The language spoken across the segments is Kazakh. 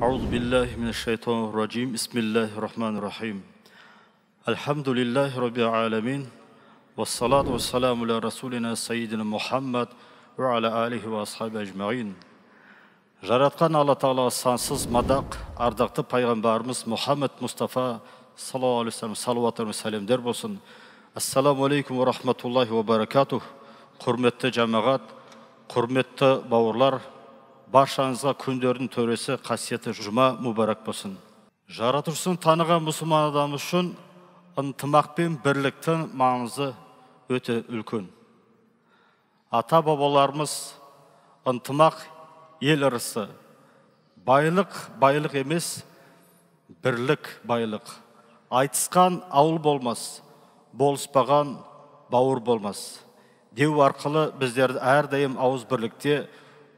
Аузу биллахи минаш шайтанир раджим. Бисмиллахир рахманир рахим. Альхамдулиллахи раббил аламин. Вассалату вассаламу аля расулина сайидина Мухаммад ва аля алихи ва асхаби ажмаин. Жаратқан Алла Тағала сансыз мадақ, ардақты пайғамбарымыз Мұхаммед Мұстафа саллаллаху алейхи вассалам салауаттар мен сәлемдер болсын. Ассаламу алейкум ва рахматуллахи ва баракатух. Құрметті жамағат, құрметті бауырлар, баршаңызға күндердің төресі қасиетті жұма мүбәрәк болсын. Жаратушысын таныған мұсылман адам үшін ынтымақ пен бірліктің маңызы өте үлкен. Ата бабаларымыз ынтымақ ел ырысы, байлық байлық емес, бірлік байлық. Айтысқан ауыл болмас, болыспаған бауыр болмас деу арқылы біздерді әрдайым ауыз бірлікте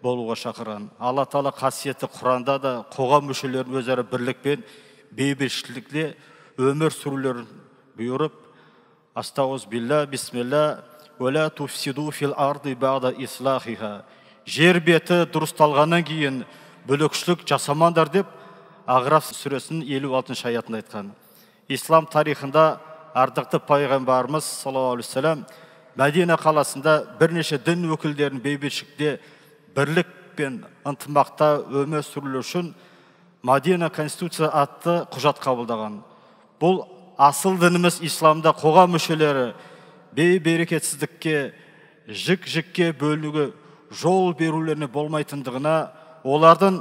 болуға шақырған. Алла Тағала қасиетті Құранда да қоғам мүшелерін өзара бірлік пен бейбітшілікте өмір сүрулерін бұйырып, астағуз билла бисмилла уәлә туфсиду фил арды баъда ислахиха. Жер беті дұрысталғаннан кейін бүлікшілік жасамаңдар деп Ағраф сүресінің 56-шы аятында айтқан. Ислам тарихында ардақты пайғамбарымыз саллаллаху алейхи вассалам Мәдина қаласында бірнеше дін өкілдерін бейбітшілікте бірлік пен ынтымақта өмір сүру үшін Мәдина Конституция атты құжат қабылдаған. Бұл асыл дініміз исламда қоғам мүшелері бейберекетсіздікке, жік-жікке бөлінуге жол берулеріне болмайтындығына, олардың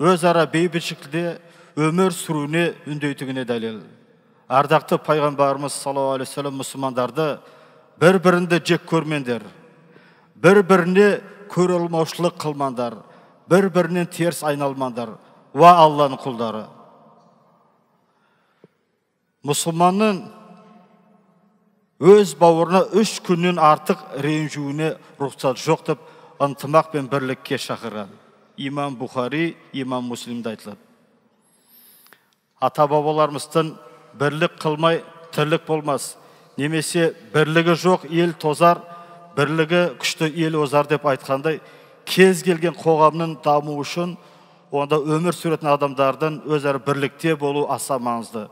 өзара бейбітшілікте өмір сүруіне үндейтініне дәлел. Ардақты пайғамбарымыз саллаллаху алейхи вассалам мұсылмандарды бір-бірінді жек көрмеңдер, бір-біріне көре алмаушылық қылмаңдар, бір-бірінен теріс айналмаңдар, уа Алланың құлдары. Мұсылманның өз бауырына 3 күннен артық ренжуіне рұқсат жоқ деп ынтымақ пен бірлікке шақырған. Имам Бұхари, Имам Муслимде айтылады. Ата бабаларымыздың бірлік қылмай тірлік болмас, немесе бірлігі жоқ ел тозар, бірлігі күшті ел озар деп айтқандай, кез келген қоғамның дамуы үшін онда өмір сүретін адамдардың өзара бірлікте болу аса маңызды.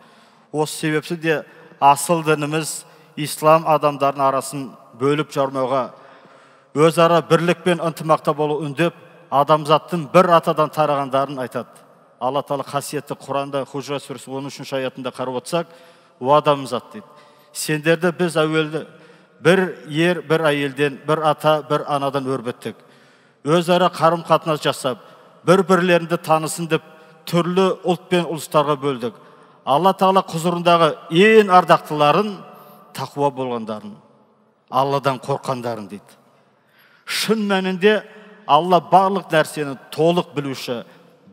Осы себепті де асыл дініміз ислам адамдардың арасын бөліп жармауға, өзара бірлік пен ынтымақта болу үндеп, адамзаттың бір атадан тарағандарын айтады. Алла Тағала қасиетті Құранда Хужурат сүресі 13-ші аятында қарап отырсақ, о адамзат дейді. Сендерді біз әуелді бір ер, бір әйелден, бір ата, бір анадан өрбіттік. Өзара қарым-қатынас жасап, бір-бірлеріңді танысын деп түрлі ұлт пен ұлыстарға бөлдік. Алла Тағала құзырындағы ең ардақтыларын тақуа болғандарын, Алладан қорққандарын дейді. Шын мәнінде Алла барлық нәрсені толық білуші,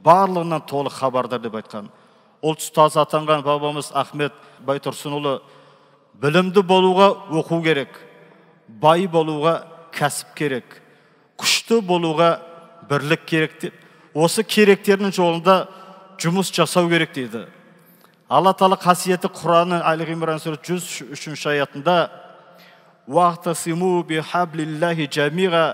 барлығынан толық хабардар деп айтқан. Ұлт ұстазы атанған бабамыз Ахмет Байтұрсынұлы білімді болуға оқу керек, бай болуға кәсіп керек, күшті болуға бірлік керек деп, осы керектерінің жолында жұмыс жасау керек дейді. Алла Тағала қасиетті Құранның Әл Ғимран сүресі 103-ші аятында «Уағтасиму бихаблиллахи жамиға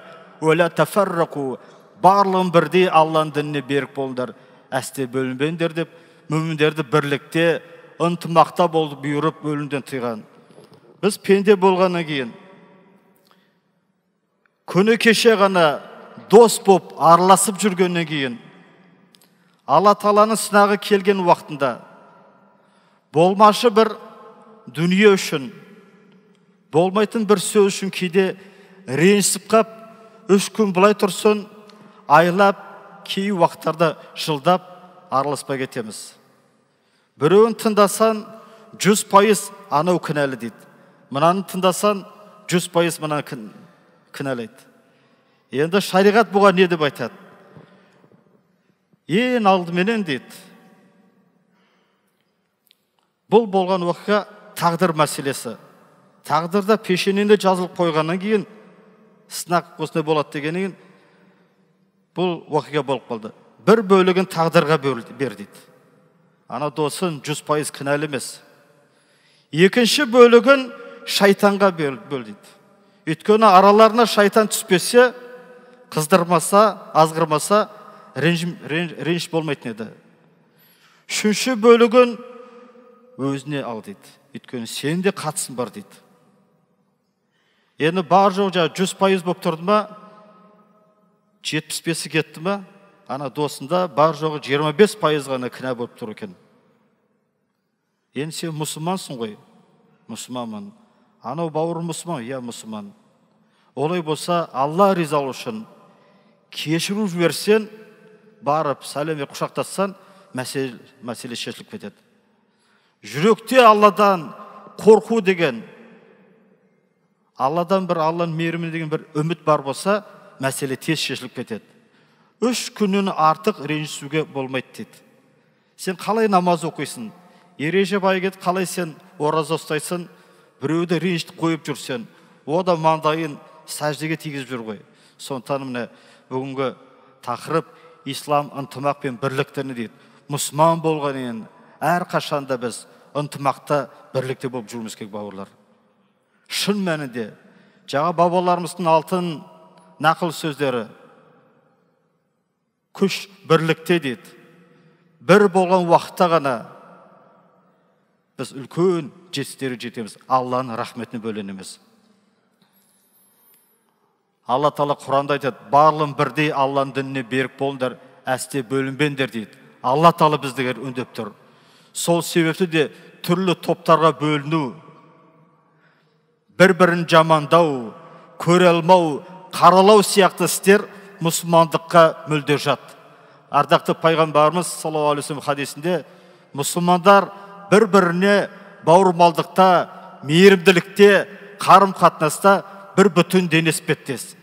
уә ла тафаррақу», барлығын бірдей Алланың дініне берік болыңдар, әсте бөлінбеңдер деп мүміндерді бірлікте, ынтымақта болып бұйырып өлімден тыйған. Біз пенде болғаннан кейін күні кеше ғана дос боп араласып жүргеннен кейін Алла Тағаланың сынағы келген уақытында болмашы бір дүние үшін, болмайтын бір сөз үшін кейде ренжісіп қап, 3 күн былай тұрсын, айлап, кей уақыттарда жылдап араласпай кетеміз. Біреуін тыңдасан 100% анау кінәлі дейді. Мынаны тыңдасан 100% мынаны кінәлайды. Енді шариғат бұған не деп айтады? Ең алдыменен дейді, бұл болған оқиға тағдыр мәселесі. Тағдырда пешенеде жазылып қойғаннан кейін сынақ осындай болады дегеннен кейін бұл оқиға болып қалды. Бір бөлігін тағдырға бер дейді. Ана досын 100% кінәлі емес. Екінші бөлігін шайтанға бөл дейді. Өйткені араларына шайтан түспесе, қыздырмаса, азғырмаса, реніш болмайтын еді. Үшінші бөлігін өзіне ал дейді. Өйткені сенің де қатысың бар дейді. Енді бар жоқ жаңа 100% болып тұрды ма, 75-і кетті ма, ана досында бар жоғы 25% ғана кінә болып тұр екен. Енді сен мұсылмансың ғой, мұсылманмын. Анау бауырым мұсылман, иә мұсылман. Олай болса, Алла ризалығы үшін кешіру жіберсең, барып сәлем беріп құшақтасаң, мәселе шешіліп кетеді. Жүректе Алладан қорқу деген, Алладан бір, Алланың мейірімі деген бір үміт бар болса, мәселе тез шешіліп кетеді. 3 күннен артық ренжісуге болмайды дейді. Сен қалай намаз оқисың? Ережеп айы кетіп, қалай сен ораза ұстайсың? Біреуді ренжітіп қойып жүрсең, о да маңдайын сәждеге тигізіп жүр ғой. Сондықтан міне бүгінгі тақырып ислам ынтымақ пен бірлік діні дейді. Мұсылман болғаннан әрқашанда біз ынтымақта бірлікте болып жүруіміз керек, бауырлар. Шын мәнінде жаңа бабаларымыздың алтын нақыл сөздері күш бірлікте дейді. Бір болған уақытта ғана біз үлкен жетістіктерге жетеміз, Алланың рахметіне бөленеміз. Алла Тағала Құранда айтады, барлығын бірдей Алланың дініне берік болыңдар, әсте бөлінбеңдер дейді. Алла Тағала бізді үндеп тұр. Сол себепті де түрлі топтарға бөліну, бір-бірін жамандау, көре алмау, қаралау сияқты істер мұсылмандыққа мүлде жат. Ардақты пайғамбарымыз саллаллаху алейхи вассалам хадисінде мұсылмандар бір-біріне бауырмалдықта, мейірімділікте, қарым-қатынаста бір бүтін дене іспеттес.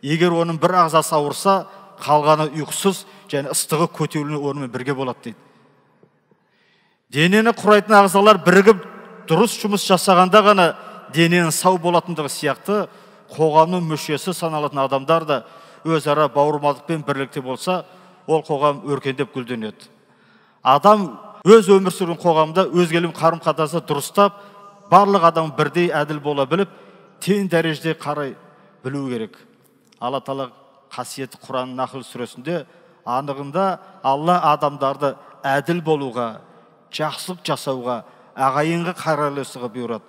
Егер оның бір ағзасы ауырса, қалғаны ұйқысыз және ыстығы көтерілуіне онымен бірге болады дейді. Денені құрайтын ағзалар бірігіп дұрыс жұмыс жасағанда ғана дененің сау болатындығы сияқты қоғамның мүшесі саналатын адамдар да өзара бауырмалдықпен бірлікте болса, ол қоғам өркендеп гүлденеді. Адам өз өмір сүрген қоғамда өзгелермен қарым-қатынасы дұрыстап, барлық адам бірдей әділ бола біліп, тең дәрежеде қарай білу керек. Алла Тағала қасиетті Құран Нахл сүресінде анығында Алла адамдарды әділ болуға, жақсылық жасауға, ағайынға қарайласуға бұйырады.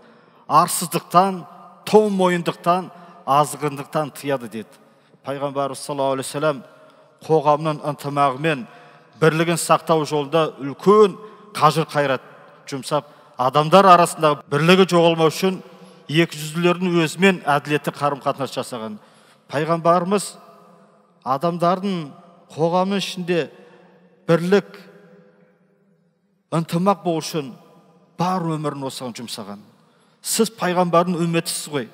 Арсыздықтан, тоң мойындықтан, азғындықтан тыяды деді. Пайғамбарымыз саллаллаху алейхи вассалам қоғамның ынтымағы мен бірлігін сақтау жолында үлкен қажыр қайрат жұмсап, адамдар арасындағы бірлігі жоғалмау үшін екіжүзділердің өзімен әділетті қарым-қатынас жасаған. Пайғамбарымыз адамдардың қоғамның ішінде бірлік, ынтымақ болу үшін бар өмірін осыған жұмсаған. Сіз пайғамбардың үмметісіз ғой.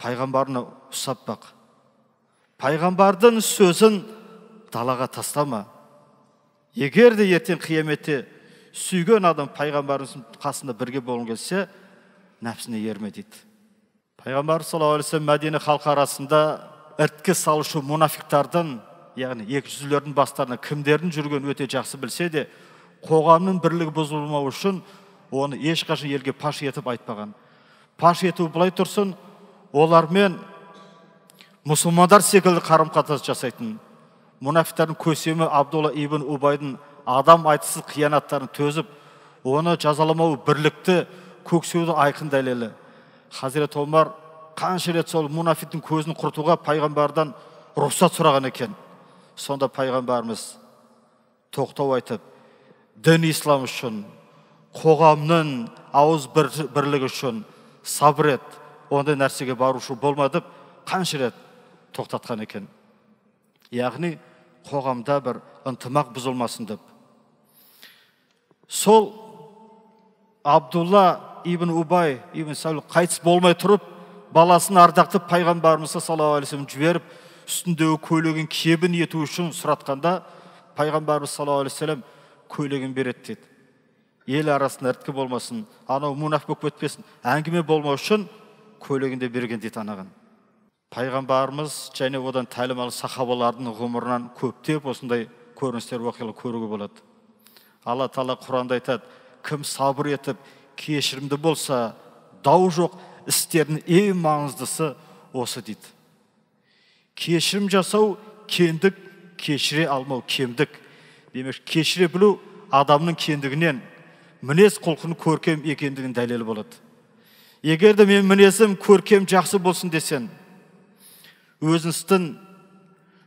Пайғамбарына ұқсап бақ. Пайғамбардың сөзін далаға тастама. Егер де ертең қияметте сүйген адам пайғамбарымыздың қасында бірге болғың келсе, нәпсіне ерме дейді. Пайғамбар саллаллаху алейхи вассалам Мәдина халқы арасында іріткі салушы мунафиқтардың, яғни екіжүзділердің бастарына кімдердің жүргенін өте жақсы білсе де, қоғамның бірлігі бұзылмау үшін оны ешқашан елге паш етіп айтпаған. Паш ету былай тұрсын, олармен мұсылмандар секілді қарым-қатынас жасайтын. Мунафиқтардың көсемі Абдулла ибн Убайдың адам айтысыз қиянаттарын төзіп, оны жазаламау бірлікті көксеуді айқын дәлелі. Хазірет Омар қанша рет сол мунафиқтің көзін құртуға пайғамбардан рұқсат сұраған екен. Сонда пайғамбарымыз тоқтау айтып, дін ислам үшін, қоғамның ауыз бірлігі үшін сабыр ет, ондай нәрсеге барушы болма деп қанша рет тоқтатқан екен. Яғни қоғамда бір ынтымақ бұзылмасын деп. Сол Абдулла ибн Убай ибн Сәлул қайтыс болмай тұрып, баласын ардақты пайғамбарымызға саллаллаху алейхи вассалам жіберіп, үстіндегі көйлегін кебін ету үшін сұратқанда, пайғамбарымыз саллаллаху алейхи вассалам көйлегін береді деді. Ел арасында іріткі болмасын, анау мунафиқ болып кетпесін, әңгіме болмау үшін көйлегін де берген дейді анаған. Пайғамбарымыз және одан тәлім алған сахабалардың ғұмырынан көптеп осындай көріністер, оқиғалар көруге болады. Алла Тағала Құранда айтады, кім сабыр етіп, кешірімді болса, дау жоқ, істердің ең маңыздысы осы дейді. Кешірім жасау кендік, кешіре алмау кемдік. Демек, кешіре білу адамның кендігінен, мінез құлқының көркем екендігін дәлелі болады. Егер де мен мінезім көркем жақсы болсын десең, өзіңіздің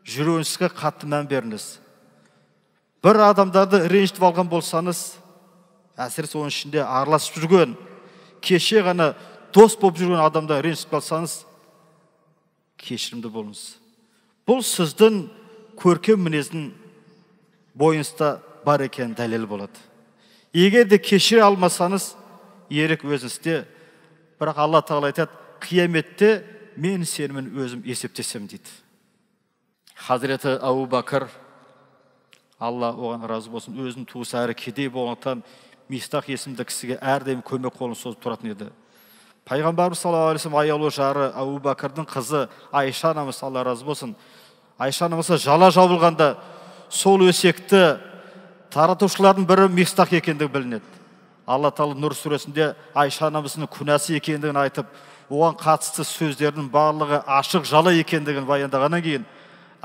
жүрегіңізге қатты мән беріңіз. Бір адамдарды ренжітіп алған болсаңыз, әсіресе оның ішінде араласып жүрген, кеше ғана дос болып жүрген адамды ренжітіп алсаңыз, кешірімді болыңыз. Бұл сіздің көркем мінездің бойыңызда бар екенін дәлел болады. Егер де кешіре алмасаңыз, ерік өзіңізде. Бірақ Алла Тағала айтады, қияметте мен сенімен өзім есептесем дейді. Хазіреті Әбу Бәкір, Алла оған разы болсын, өзінің туысы әрі кедей болғандықтан Мистақ есімді кісіге әрдайым көмек қолын созып тұратын еді. Пайғамбарымыз саллаллаху алейхи вассалам аяулы жары Әбу Бәкірдің қызы Айша анамыз, Алла разы болсын, Айша анамыз жала жабылғанда сол өсекті таратушылардың бірі Мистақ екендігі білінеді. Алла Тағала Нұр сүресінде Айша анамыздың күнәсі екендігін айтып, оған қатысты сөздердің барлығы ашық жала екендігін баяндағаннан кейін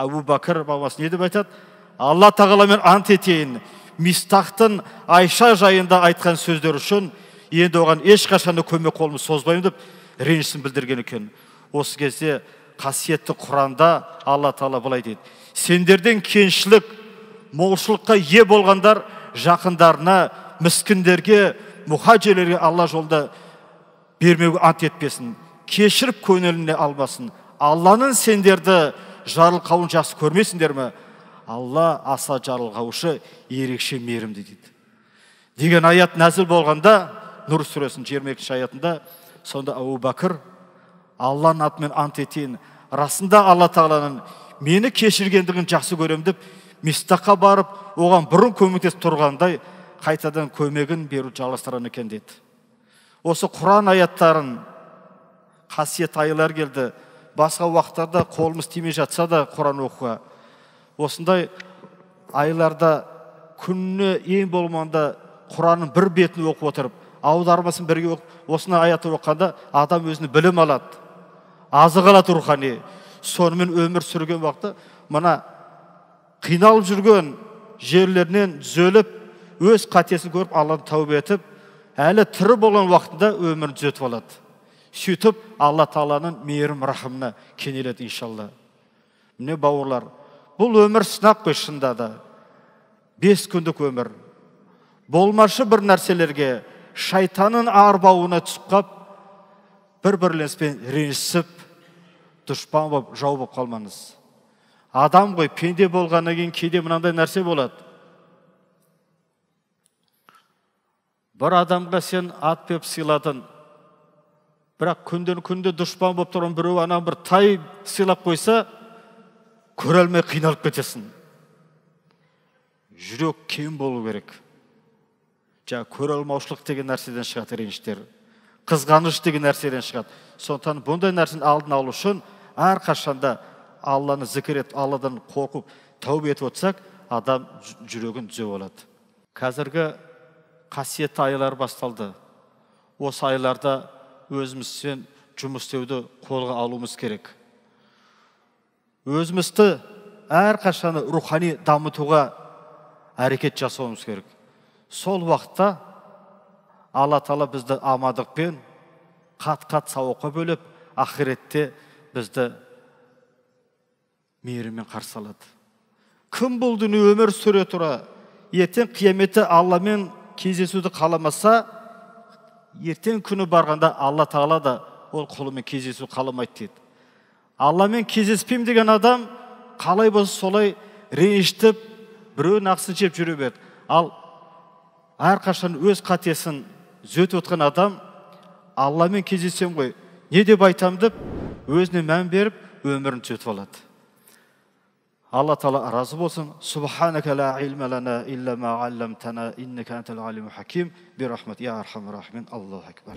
Әбу Бәкір бабасы не деп айтады? Алла Тағаламен ант етейін, Мистақтың Айша жайында айтқан сөздері үшін енді оған ешқашан да көмек қолымды созбаймын деп ренжісін білдірген екен. Осы кезде қасиетті Құранда Алла Тағала былай дейді: сендерден кеңшілік, молшылыққа ие болғандар жақындарына, міскіндерге, мұхажирлерге Алла жолында бермеуге ант етпесін, кешіріп көңіліне алмасын. Алланың сендерді жарылқауын жақсы көрмесіңдер ме? Алла аса жарылқаушы, ерекше мейірімді дейді. Деген аят нәзіл болғанда, Нұр сүресінің 22-ші аятында, сонда Әбу Бәкір, Алланың атымен ант етейін, расында Алла Тағаланың мені кешіргендігін жақсы көрем деп, Мистаққа барып, оған бұрын көмектесіп тұрғандай, қайтадан көмегін беру жалғастырған екен дейді. Осы Құран аяттарын қасиет айлар келді. Басқа уақыттарда қолымыз тимей жатса да Құран оқуға. Осындай айларда күніне ең болмағанда Құранның бір бетін оқып отырып, аудармасын бірге оқып, осыны аятты оқығанда адам өзіне білім алады, азық алады рухани. Сонымен өмір сүрген уақытта мына қиналып жүрген жерлерінен түзеліп, өз қатесін көріп, Алланы тәубе етіп, әлі тірі болған уақытында өмірін түзетіп алады. Сөйтіп Алла Тағаланың мейірім рахымына кенеледі иншалла. Міне бауырлар, бұл өмір сынақ қой шынында да. 5 күндік өмір. Болмашы бір нәрселерге, шайтанның арбауына түсіп қап, бір-бірлеріңізбен ренжісіп, дұшпан болып, жау болып қалмаңыз. Адам ғой, пенде болғаннан кейін кейде мынандай нәрсе болады. Бір адамға сен ат беріп сыйладың, бірақ күнден күнде дұшпан болып тұрған біреу ана бір тай сыйлап қойса, көре алмай қиналып кетесің. Жүрек кең болу керек. Жаңа көре алмаушылық деген нәрседен шығады реніштер, қызғаныш деген нәрседен шығады. Сондықтан бұндай нәрсенің алдын алу үшін әрқашанда Алланы зікір етіп, Алладан қорқып, тәубе етіп отырсақ, адам жүрегін түзеп алады. Қазіргі қасиетті айлар басталды. Осы айларда өзімізбен жұмыс істеуді қолға алуымыз керек. Өзімізді әрқашан рухани дамытуға әрекет жасауымыз керек. Сол уақытта Алла Тағала бізді амандықпен қат-қат сауапқа бөліп, ақыретте бізді мейіріммен қарсы алады. Кім бұл дүние өмір сүре тұра, ертең қияметте Алламен кездесуді қаламаса, ертең күні барғанда Алла Тағала да ол құлымен кездесу қаламайды дейді. Алламен кездеспеймін деген адам қалай болса солай ренжітіп, біреудің ақысын жеп жүре береді. Ал әрқашан өз қатесін түзетіп отқан адам Алламен кездесем ғой, не деп айтам деп өзіне мән беріп, өмірін түзетіп алады. Алла Тағала разы болсын. Субханака ла илма лана илла ма алламтана иннака антал алимул хаким. Би рахмат я архамар рахимин. Аллаху акбар.